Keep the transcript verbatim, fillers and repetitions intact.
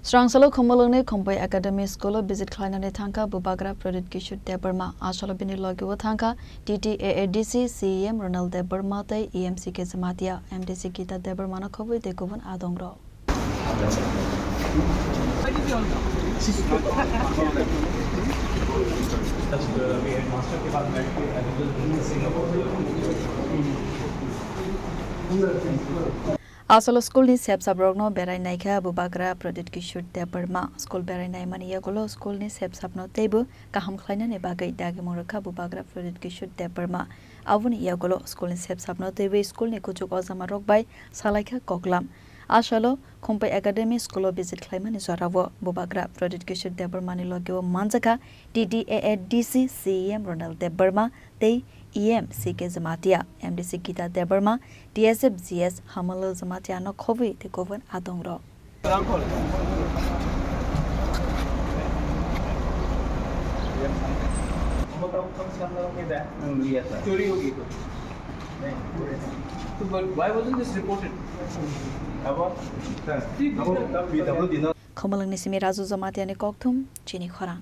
Srangsalo Khumulwngni Khumpai Academy School o visit khlainani thangkha Bubagra Pradyut Kishore Debbarma. Asalo bini logi o thangkha T T A A D C C E M Ronald Debbarma tei E M C K Jamatia, M D C Gita Debbarma no khobwi tei kubun adongrok. Asalo school ni sepsap rokno berai naikha Bubagra Pradyut Kishore Debbarma. School berai naimani yagulo school ni sepsap no teibo kaham khlainani bagwi dagimung rwkha Bubagra Pradyut Kishore Debbarma. Aboni yagulo school ni sepsap no teibo school ni kuchuk ojama rok bai salaikha koklam. Asalo Khumpai Academy School o visit khlaimani jorao Bubagra Pradyut Kishore Debbarma ni logi o manjakha T T A A D C C E M Ronald Debbarma tei E M C K Jamatia, M D C Gita Debbarma, T S F G S Hamalal Jamatia no khobwi tei kubun adongrok. चोरी होगी तो। तो but why wasn't this reported? Khumulwngni simi Raju Jamatia ni kokthum, chini khorang.